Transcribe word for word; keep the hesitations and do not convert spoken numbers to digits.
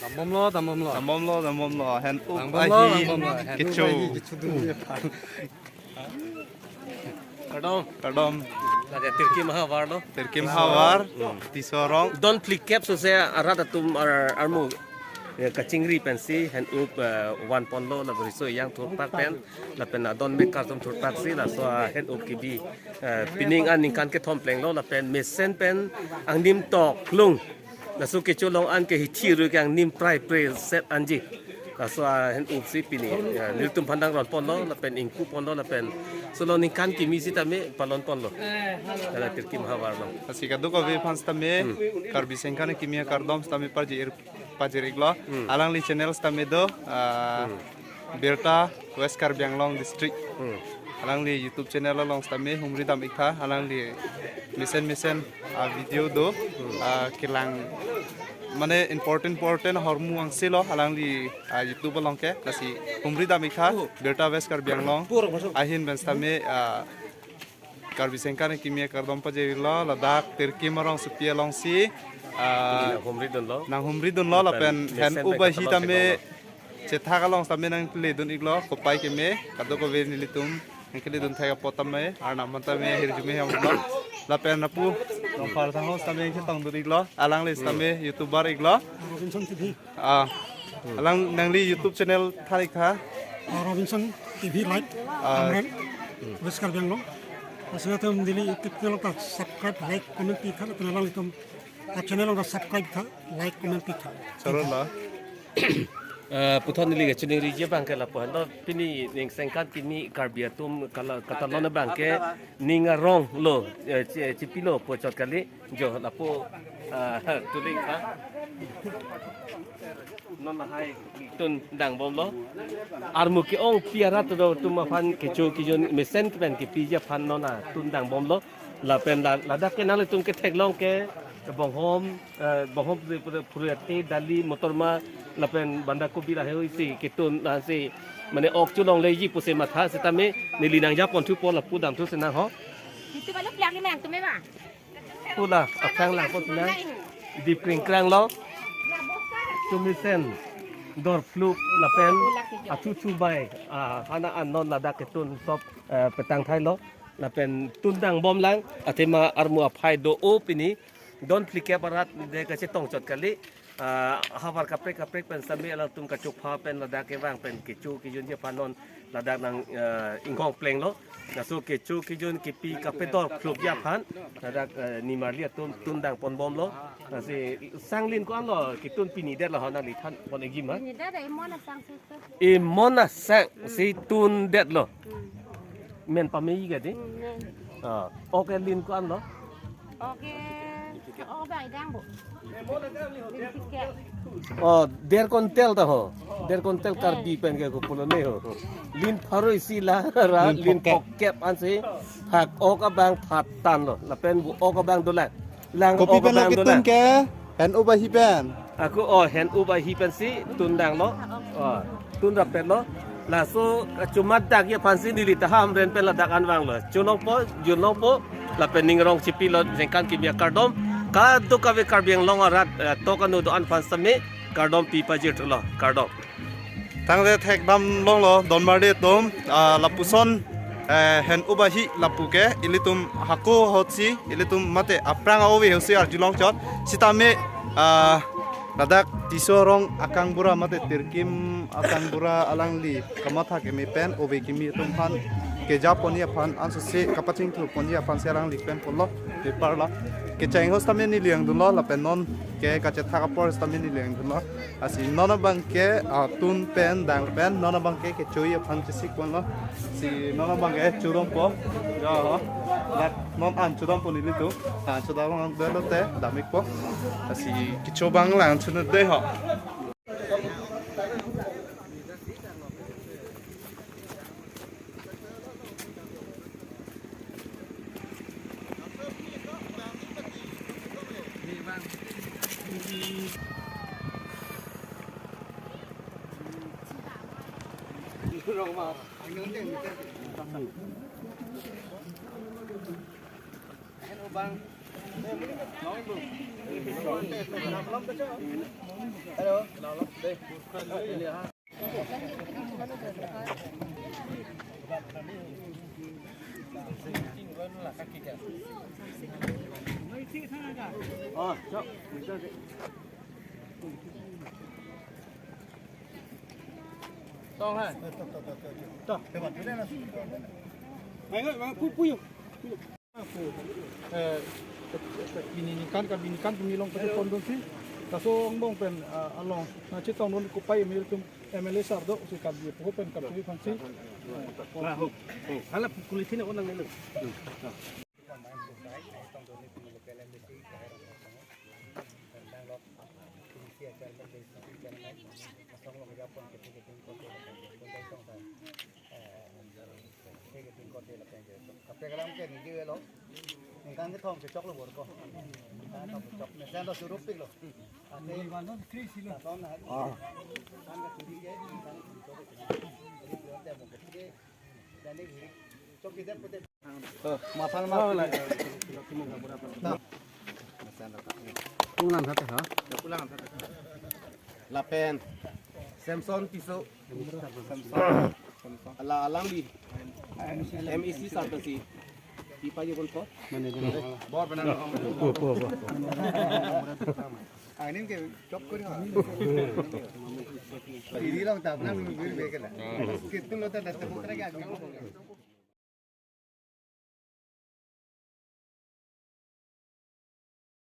Dambomlo, dambomlo. Dambomlo, dambomlo. Hen up, dambomlo, ahi, dambomlo. Hen up kecho, ahi kecho dun. Kardom. Kardom. Lake Tirkim ahavar lo. Tirkim ahavar. Hmm. Tisorong. Don phlikep sose arat atum ar-, armu, ya, kachingri pensi hen up, eh, vanponlo, lapen riso ejang thurpak pen, lapen adon mekar atum thurpaksi, laso, ah, hen up kebi, eh, pining aningkan kethom plenglo, lapen mesen pen angnim tok klung. Laso kecho along an ke hithi ru ke angnim prai prai set anji. Laso ahen upsi pini, ya, nelitum aphan nangronponlo, lapen ingkuponlo, lapen so along ningkan kimi sitame palonponlo. Hala Tirkim ahavar lo. Lasi kadokave aphan sitame, hmm, Karbi Sengkan Kimi Akardom sitame pajir, pajir-iklo. Hmm. Alangli channel sitame do, ah, hmm, Birta, West Karbi Anglong District. Hmm. Alangli YouTube channel along sitame humri dam-iktha, alangli mesen mesen, ah, video do, ah, kelang mane important important ahormu angse lo alangli, ah, YouTube along ke, lasi humri dam-iktha, Birta West Karbi Anglong ahin pen sitame, ah, Karbi Sengkan Kimi Akardom pajir-iklo, ladak Tirkim arongsopi alongsi, ah, nanghumri dunlo. Nanghumri dunlo, lapen lapen hen mesen up pen ahi ketolong tame ketolong. Chethak along sitame nangkele dun-iklo, kopai keme, kadokave nelitum nangkele dun thek apot tame, Arnam aphan tame hirjume hem lo. Lapen lapu Rongphar sangho sitame nangchetong dun-iklo, alangli sitame, hmm, YouTuber-iklo. Robinson T V. Ah, alang nangli YouTube channel than-iktha. Ah, Robinson T V Live, ah, Amreng, West Karbi Anglong. Lasi nelitum neli YouTube channel ta subscribe, like, comment pitha, lapen alanglitum, ah, channel ta subscribe tha, like, comment pitha. Choro lo. Eh, puthot neli kachiningriji abang ke lapu-an lo, pini ning Sengkan Kimi Karbi atum kala, katalon abang ke ning arong lo, eh, chi-, chipilo pu chot kali. Jo lapu, ah, tuling ha. Non lahai tun dangbomlo. Armu ke-ongpi arat do atum aphan kecho kejun mesen pen kepiji aphan non atun dangbomlo. Lapen la-, ladak ke nanglitum ketheklong ke bonghom, eh, bonghom phu-, phu-, phuruyate, dali, motorma, lapen bandakobi lahei isi ketun, ah, si mane ok cholongleji pusi matha sitame neli nangjaponthupo, lapu damthu sinang ho. Itu balu plak lima yang tume ba? Pula aphrang langpon sinang. Dipring krang lo. Chomisen, dorphluk lapen achu chubai, ah, hana an non ladak ketun sop, eh, petang thai lo. Lapen tun dangbomlang, athema armu aphai do-o pini, don phlikep arat de kachetong chot kali, ah, havar kaprek kaprek pen sitame alangtum kachokpha pen ladak kevang pen kecho kejunji aphan non ladak nang, eh, ingkong plenglo. Laso kecho kejun kepi kapedorphlukji aphan ladak, eh, nimarli atum tun dangponbomlo. Lasi sang lin ko-an lo ketun pini det lo, ho nangli thanpon-ikji ma? Pini det, eh, imon asang si tu. Imon asang si tun detlo. Hmm. Men pame-ik adi? Hmm, men. Ah, ok ke lin ko-an lo? Ok ke, ok bai dang bo. Lin tiket. Oh, der kontel ta ho. Der kontel, eh, Karbi pen ke ko pulo ne ho. Lin pharo isi la ra, lin phokep, lin phokep ansi. Phak ok abang phatan lo. Lapen bu ok abang dolang. Lang kopi ok pen lo abang ketun dolang. Ke? Hen up ahi pen. Ako, oh, hen up ahi pensi tun danglo. Oh, tun rappetlo. Laso, eh, chomat dakji aphansi neli ta Hamren pen ladak an vanglo. Cholongpo, junlongpo, lapen ning arong chipilo, Sengkan Kimi Akardom. Kadokave Karbi Anglong arat, eh, tok anu do-an aphan sitame kardom pi pajirthulo, kardom. Tangte thekdam longlo, donmarli atum, ah, lapuson, eh, hen up ahi lapu ke, ilitum hako ahutsi, ilitum mate aphrang ove ahutsi arjulong chot, sitame, ah, ladak Tisorong akangbura mate Tirkim akangbura alangli kamatha keme pen, ove kimi atum aphan kejaponji aphan, ansose kapachingthurponji aphansi alangli pen pulo, paper lo. Kecheng ahut sitame neli langdunlo, lapen non ke kachethak apor sitame neli langdunlo. Lasi non abang ke, ah, tun pen dang pen, non abang ke kechoji aphan chesikponlo. Si non abang ke chodampo. Ya, ha. Dak non an chodampo nelitum. Ah, chodam abang delo te, dam-ikpo. Lasi kecho abang lang chunu dei ho. Tong hai. Tong. Mai ngai, mai pu pu yo. Eh, bini ningkan ka bini ningkan pemilong pete pondon si. Kaso angbong pen, ah, along. Na chetong non kopai emil tum M L A sar do si kap di puho pen kap di fansi. Hala kulit sini orang nelu. Kaprek alam ke ningje lo. Ningkan kethom kechok lo bor ko. Ningkan kethom kechok. Mesen lo surup pik lo. Ate. Katon na. Ah. Kan ke churi ke, ningkan kechok ke. Jadi, dia mau ke. Jadi, chok kita pute. Oh, mafan ma. Pulang sate, ha? Pulang sate. Lapen Samson Tisso. Samson. Samson. Ala alangli. M E C sar pensi. Di payo kon ko. Bor benar. Po, po, po. Aning ke chok kori ha. Diri long ta benar nunggu beri beri kena. Kitu lo ta datang bukan lagi.